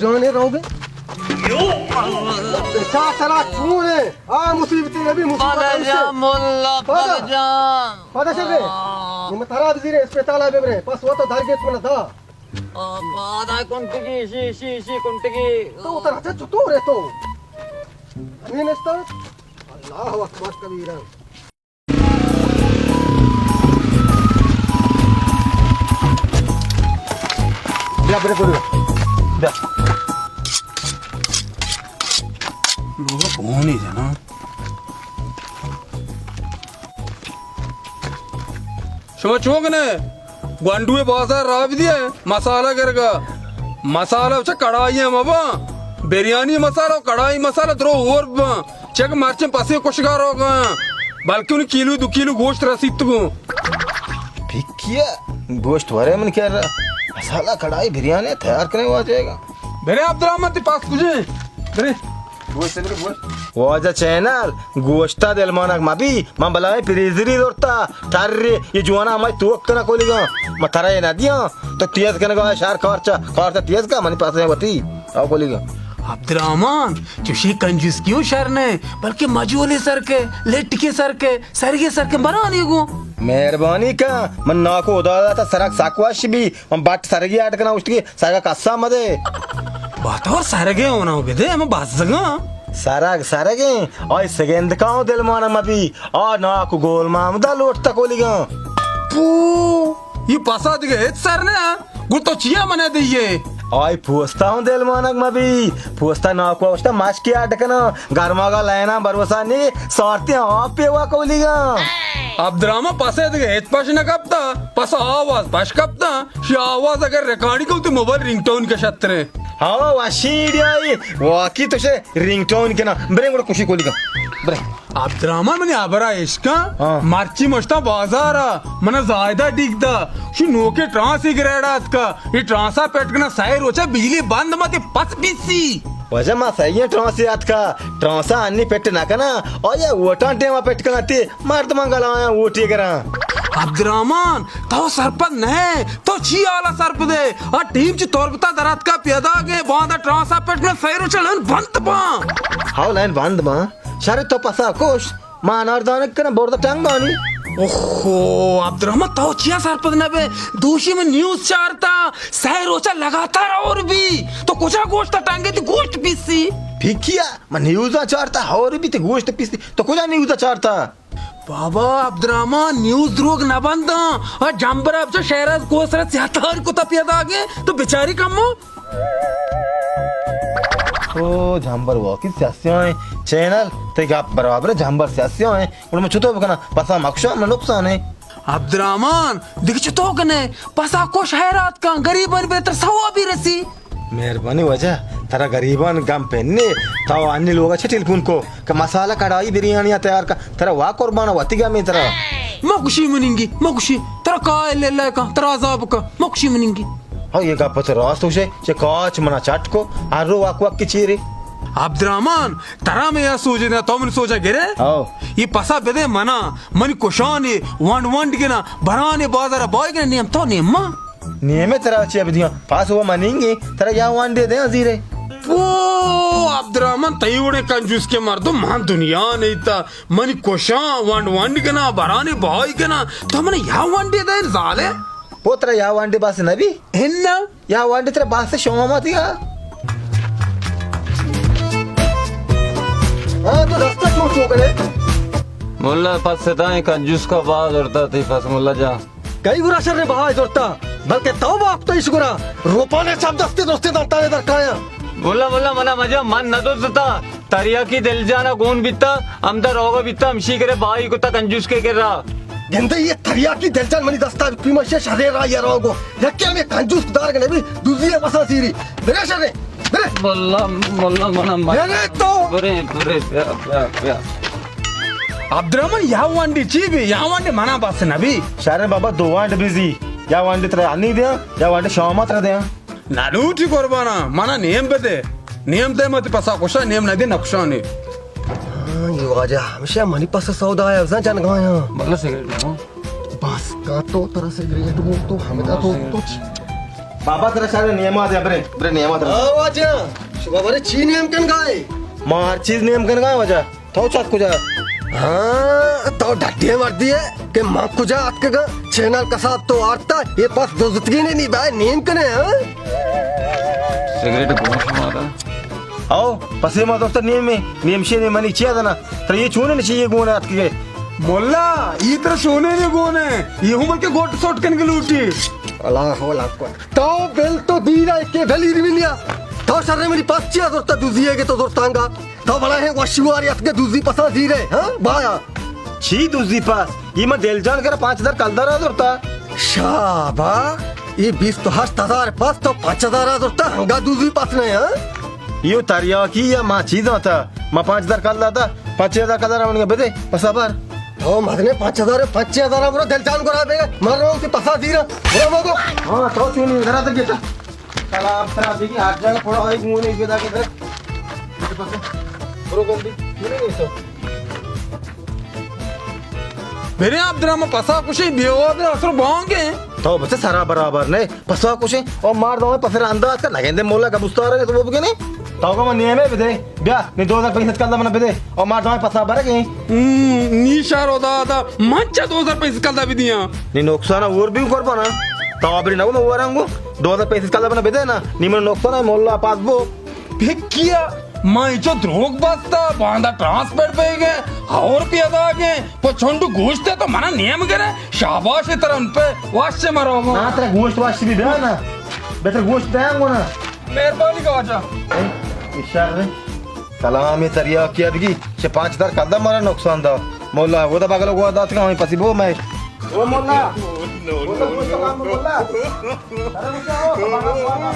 جانے رہو گے؟ چا سرا چون ہے؟ آ مصیبت ہے، ابھی مصیبت ہے۔ پادا جان مولا، پادا۔ پادا جان۔ پادا شر ہے۔ آہ۔ یہ میں ترا بزیر اسپتال آ ببرے۔ پس وہ تو دھر گیت من دا۔ آہ، پادا کنٹگی، شی، شی، شی کنٹگی۔ تو اتر اچھا چطور ہے تو؟ ہمیں نستا؟ اللہ اکبر کبیرہ۔ بیا، بیا، بیا، بیا۔ لوگ کون ہے جنا؟ شما چون کنے؟ گونڈوے بازار راہ بدیے، مسالہ گرگا۔ مسالہ چہ کڑائی مباں۔ بریانی مسالہ و کڑائی مسالہ درو ہور بباں۔ چک مرچیں پسے کشگا روگا، بلکہ انہیں کیلو دو کیلو گوشت رسیت گوں۔ پھکیا گوشت ورے من کر رہا۔ مسالہ کڑائی بریانی تیار کرنے واجے گا۔ برے عبدالرحمن، تی پاس کجے؟ برے۔ گوشت برے، گوشت۔ واجہ چینل، گوشتا دلمانک مبی، من بلائیں پریزری زورتا، ٹر، یہ جوانا ہمائی توک کنا کولیگا، من ترا یہ ندیاں، تو تیز کنگا شہر کارچا، کارچا تیز کا، منی پاسے وتی۔ آؤ کولیگا۔ عبدالرحمن، چوشیں کنجوسکیوں شر نہ، بلکہ مجولے سر کے، لٹکے سر کے، سرگے سر کے برانی گوں۔ مہربانی کن، من ناکو ادا داتا سرگ سک وش بی، من بٹ سرگی اڈ کناں، اشتگی سرگا کسا مدے۔ باتور سرگے ہونا بدے، ہم بزگاں۔ سرگ، سرگیں، آئی سگندکاں دلمانا مبی، آ ناکو گول محمدا لوٹتا کولیگاں۔ پو، یہ پسا دگہ ہچ سر نہ۔ گڑا تو چیا منا دئیے؟ آئی پوستا ہوں دلمانک مبی۔ پوستا ناکو اوشتا مشکی اڈ کناں۔ گرماگا لائناں بھروسہ نی، سارتیں آپ پیوا کولیگاں۔ عبدالرحمن پسے دگہ ہچ پش نہ کپتا۔ پس آواز پش کپتا۔ شی آواز اگر ریکارڈنگ کو تو موبائل رنگ ٹون کے شترے۔ ہاں، وشی ڈیائی۔ واقعی تو شے رنگ ٹون کنا۔ برے گڑا کشی کولیگاں۔ برے۔ عبدالرحمن منی ہبرا اشکاں، ہاں۔ مرچی مشتا بازارا، منا زاہدہ ڈیک دا، شی نوکے ٹرانسی گریڈ آتکا، یہ ٹرانسا پٹ کنا سائے روچا بجلی بند متے پس بیسی۔ واجہ ما سائیں ٹرانسی آتکا، ٹرانسا انی پٹ نہ کنا، آیا ووٹاں ٹیما پٹ کنا تے، مردمان گلایاں ووٹی گراں۔ عبدالرحمن، تو سرپد نہ، تو چی حالا سرپدے؟ آ ٹیم چی تربتا دراتکا پیدا گئے، باندا ٹرانسا پٹ کنا سائے روچا لن بند باں۔ ہاو لائن بند باں۔ شر تو پسا کش، ما اناردانک کناں برد ٹنگانی۔ اوہو، عبدالرحمن تو چیا سرپد نہ بے؟ دوشی من نیوز چارتا، سہ روچا لگاتار اور بی۔ تو کجا گوشت ٹنگے تی گوشت پیسی؟ پھکیا، من نیوزا چارتا اور بی تی گوشت پیسی۔ تو کجا نیوزا چارتا؟ بابا عبدالرحمن، نیوز دروگ نہ بنداں۔ آ جمبر اب چہ شہراز کوسر سیاتار کتا پیدا گے، تو بیچاری کمو۔ او جمبر واقعی سیاسی ہیں۔ چینل، تے گپ برابر ہے، جمبر سیاسی ہیں۔ گڑا من چطور بکناں؟ پسا مکشاں، من نقصان ہے۔ عبدالرحمن، دیکھ چطور کنے؟ پسا کش حیرات کن، غریبان بہتر ثوابی رسی۔ مہربانی واجہ، ترا غریبان گم پہ نے، تو انی لوگا چہ ٹیلیفون کو کہ مسالہ کڑائی بریانی تیار کا، ترا وا قربان وتی گمے ترا۔ ما خوشی مننگی، ما خوشی، ترا کا لے لے کا، ترا عذاب کا، ما خوشی مننگی۔ ہاں، یہ گپ تو راست ہوشے، چہ کاچ منا چٹ کو، ہر رو وک وک کی چیرے۔ عبدالرحمن، ترا میں یا سوچے نا، تو من سوچا گرے؟ ہاں۔ یہ پسا بدے منا، من کشانے، ونڈ ونڈ گنا، برانے بازار بائی گنا، نیم تو نیم ما۔ نیمے ترا چے بدیاں؟ پاس وہ منینگے، ترا یا وانڈے دے زیرے۔ پو، عبدالرحمن، تئی وڑے کنجوس کے مردم مان دنیا نہیں تا۔ منی کشاں، وانڈ وانڈ کنا، برانے بہائی کنا، تو من یا وانڈے دے زالے؟ پو، ترا یا وانڈے باس نبی؟ ہننا۔ یا وانڈے ترا باس شوما ماتیا۔ ہاں، تو دستا چوٹ چوٹ کرے۔ مولا پس ستائیں کنجوس کا باز اڑتا تھی پس مولا جان۔ کئی گڑا شریں بہائے زرتا، بلکہ تو باپ تو ایش گڑا روپانے چپ دستے درستے دنتانے درکایا۔ مولا، مولا، منا مجا من نہ دزتا، تریاکی دل جانا گون بیتا، ہمدا روگا بیتا، ہمشی کرے بہائی کتا کنجوس کے کرا۔ گندے یہ تریاکی دل جان منی دستا پیما شے شرے را یا روگو۔ یکی ہمیں کنجوس دار گنے بھی دوزی ہے بسا سیری۔ برے شرے۔ برے۔ مولا، مولا، منا مجا۔ برے تو۔ برے، برے، بیا، بیا، بیا۔ عبدالرحمن، یا وانڈی چی بی؟ یا وانڈی منا بس نبی۔ شر بابا، دو وانڈ بزی۔ یا وانڈی ترا انی دیاں، یا وانڈی شاما ترا دیاں۔ نلوٹی قربانا، منا نیم بدے۔ نیم دے مت پسا کشا، نیم ندے نکشانے۔ ہاں، یہ واجہ ہمیشہ منی پس سودا ہے، ازاں جنگایا۔ بلا سگریٹ لگا۔ بس کا تو ترا سگریٹ بول تو ہمیں تو تو۔ بابا، ترا شر نیما دے، برے، برے نیما ترا۔ ہاں واجہ، شما برے چی نیم کنگائے؟ ما ہر چیز نیم کنگائے واجہ۔ تو چت کجا؟ ہاں، تو ڈڈے مردی ہے کہ من کجا اتکگا؟ چینل کساب تو آرتا، یہ پس دزتگی نے نی بائے نیم کنے، ہاں؟ سگریٹ گوش مارا۔ او، پسے ما دوست نیم میں، نیم شے نے منی چیا دنا۔ ترا یہ چونے نشی یہ گونے اتکگے؟ مولا، یہ ترا چونے نے گونے، یہ ہوں بلکہ گوٹ سوٹ کن کے لوٹی۔ اللہ اکبر۔ تو بل تو دیرا کے بلی ری منیا۔ تو شر منی پس چیا زرتا دوزی ہے کہ تو زرتانگا۔ تو بڑا ہے وشوار یت کے دوزی پسا زیرے، ہاں؟ بایا۔ چی دوزی پس؟ یہ ما دل جان کرا پانچ ہزار کلدار آ زرتا۔ شابا، یہ بیست و ہشت ہزار پس تو پانچ ہزار آ زرتا، ہنگا دوزی پس نہیں، ہاں؟ یو تریاکی یا ما چیز آتا، ما پانچ ہزار کلدار آتا، پانچ ہزار کلدار آ منگا بدے، پسا بر۔ تو مدنے پانچ ہزار، پانچ ہزار برو دل جان کرا بے، مر رہا ہوں کہ پسا زیرا، برو مگو۔ ہاں، تو چونی گھر آتا گیتا۔ سلام، سلام، دیکھی، ہر جگہ پڑا ہے، گون ہے، یہ جگہ۔ برو گندی، یہ نہیں تو۔ میرے عبدالرحمن پسا کشے، بیوہ دے اثر بانگے۔ تو بچے سرا برابر نہیں، پسا کشے، اور مار دو پسر انداز کر، نگندے مولا گبستار ہے، تو وہ بگنے۔ تو کو من نیمے بدے، بیا، نی دو ہزار پینسد کلدار منا بدے، اور مار دو پسا برگے۔ ہم، نی شار و دادا، من چا دو ہزار پینسد کلدار بدیاں۔ نی نقصان اور بھی قربانا، تو ابری نگو میں ورنگو، دو ہزار پینسد کلدار منا بدے نا، نی من نقصان ہے مولا پاس بو۔ پھکیا، ما اینچو دروگ بستا، باندا ٹرانسپر بیگے، اور پیدا گے، پہ چنڈو گوشتے تو منا نیم گرے، شاباش ترن پہ، واش مرو ما۔ نا، ترا گوشت واش بھی بیا نا، بہتر گوشت دیاں گو نا۔ مہربانی خواجہ۔ اے، اشار رے۔ سلام، یہ تریاکی ابگی، چہ پانچ ہزار کلدار مارا نقصان دا۔ مولا، وہ دا بغل کو دات کا، ہمیں پسی بو میں۔ او مولا۔ او تو گوشت سلام مولا۔ ارے گوشت آؤ، سلام مولا۔